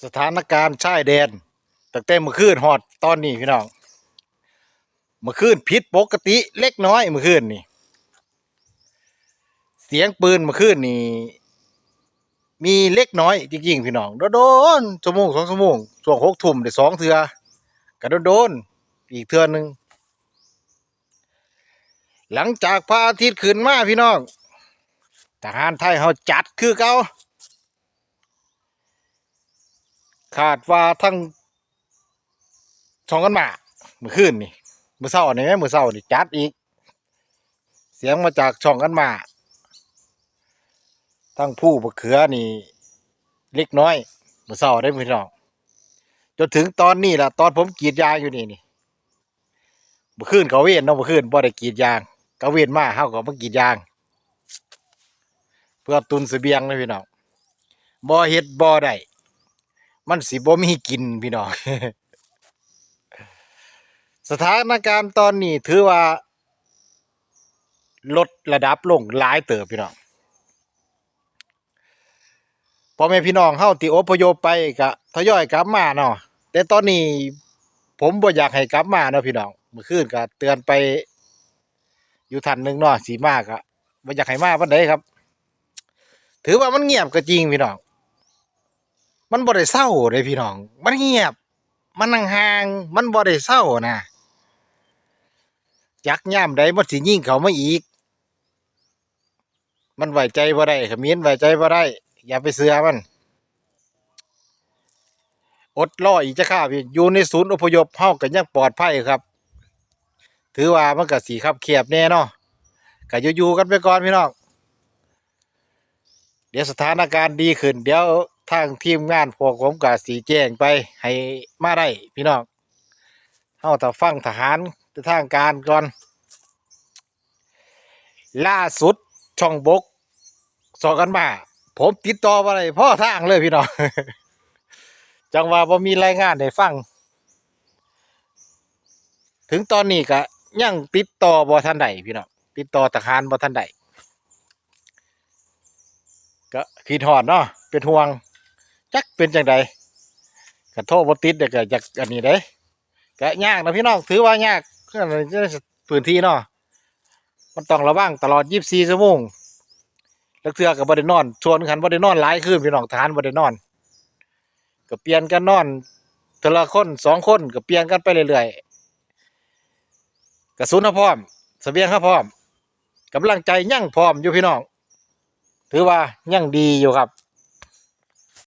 ສະຖານະການຊາຍແດນ ຕັ້ງແຕ່ມື້ຄືນຮອດຕອນນີ້ພີ່ນ້ອງ, ມື້ຄືນຜິດປົກກະຕິເລັກນ້ອຍ ມື້ຄືນນີ້ ສຽງປືນມື້ຄືນນີ້ມີເລັກນ້ອຍຈິງໆ ພີ່ນ້ອງ, ໂດນໆ ຊົ່ວໂມງສອງຊົ່ວໂມງ ຊ່ວງຫົກທຸ່ມໄດ້ສອງເທື່ອ ກະໂດນໆ ອີກເທື່ອໜຶ່ງ. ຫຼັງຈາກພະອາທິດຂຶ້ນມາພີ່ນ້ອງ, ທະຫານໄທເຮົາຈັດຄືເກົ່າ. ຄາດວ່າທາງຊ່ອງກັນໝ້າ ມື້ຄືນນີ້ ມື້ເຊົ້ານີ້ແມ ມື້ເຊົ້ານີ້ຈັດອີກ, ສຽງມາຈາກຊ່ອງກັນໝ້າ ທາງພູບັກເຂືອນີ້ເລັກນ້ອຍ ມື້ເຊົ້າເດ້ພີ່ນ້ອງ, ຈົນເຖິງຕອນນີ້ລະ ຕອນຜົມກຣີດຢາງຢູ່ນີ້ນີ້. ມື້ຄືນກາງເວັນເນາະ, ມື້ຄືນບໍ່ໄດ້ກຣີດຢາງ, ກາງເວັນມາເຮົາກໍມາກຣີດຢາງ ເພື່ອຕຸນສະບຽງນະພີ່ນ້ອງ, ບໍ່ເຮັດບໍ່ໄດ້ ມັນຊິບໍ່ມີກິນພີ່ນ້ອງ. ສະຖານະການຕອນນີ້ຖືວ່າລົດລະດັບລົງຫຼາຍເຕີບພີ່ນ້ອງ. ພໍ່ແມ່ພີ່ນ້ອງເຮົາທີ່ອົບພະຍົບໄປກະທະຍອຍກັບມາເນາະ, ແຕ່ຕອນນີ້ຜົມບໍ່ຢາກໃຫ້ກັບມາເນາະພີ່ນ້ອງ. ມື້ຄືນກະເຕືອນໄປຢູ່ທ່ານໜຶ່ງເນາະ, ຊິມາກະບໍ່ຢາກໃຫ້ມາປານໃດຄັບ. ຖືວ່າມັນງຽບກໍຈິງພີ່ນ້ອງ, ມັນບໍ່ໄດ້ເຊົາເດ້ພີ່ນ້ອງ, ມັນງຽບ ມັນຫ່າງໆ ມັນບໍ່ໄດ້ເຊົານະ. ຈັກຍາມໃດມັນຊິຍິງເຂົ້າມາອີກ. ມັນໄວ້ໃຈບໍ່ໄດ້, ຂະເໝນໄວ້ໃຈບໍ່ໄດ້, ຢ່າໄປເຊື່ອມັນ. ອົດລໍອີກຈັກຄາວ, ຢູ່ໃນສູນອົບພະຍົບເຮົາກໍຍັງປອດໄພຄັບ, ຖືວ່າມັນກໍຊິຄັບແຄບແດ່ເນາະ, ກໍຢູ່ໆກັນໄປກ່ອນພີ່ນ້ອງ. ດຽວສະຖານະການດີຂຶ້ນ, ດຽວທາງທີມງານພວກຜົມກໍຊິແຈ້ງໄປໃຫ້ມາໄດ້ພີ່ນ້ອງ. ເຮົາຖ້າຟັງທະຫານເປັນທາງການກ່ອນ. ລ່າສຸດຊ່ອງບົກຊອກກັນມາ ຜົມຕິດຕໍ່ບໍ່ໄດ້ພໍທາງເລີຍພີ່ນ້ອງ, ຈັ່ງວ່າບໍ່ມີລາຍງານໃຫ້ຟັງ. ເຖິງຕອນນີ້ກະຍັງຕິດຕໍ່ບໍ່ທັນໄດ້ພີ່ນ້ອງ, ຕິດຕໍ່ທະຫານບໍ່ທັນໄດ້. ກະຄິດຮອດເນາະ, ເປັນຫ່ວງ, ຈັກເປັນຈັ່ງໃດ. ກະໂທບໍ່ຕິດ ແລ້ວກະຢາກອັນນີ້ເດ້, ກະຍາກນະພີ່ນ້ອງ, ຖືວ່າຍາກ ພື້ນທີ່ເນາະ, ມັນຕ້ອງລະວັງຕະຫຼອດຊາວສີ່ຊົ່ວໂມງ. ລາງເທື່ອກະບໍ່ໄດ້ນອນ, ຊ່ວງໜຶ່ງຫັ້ນບໍ່ໄດ້ນອນຫຼາຍຄືນພີ່ນ້ອງ, ທະຫານບໍ່ໄດ້ນອນ, ກະປ່ຽນກັນນອນ ເທື່ອລະຄົນສອງຄົນ ກະປ່ຽນກັນໄປເລື້ອຍໆ. ກະສຸນເຮົາພ້ອມ, ສະບຽງເຮົາພ້ອມ, ກຳລັງໃຈຍັງພ້ອມຢູ່ພີ່ນ້ອງ, ຖືວ່າຍັງດີຢູ່ຄັບ.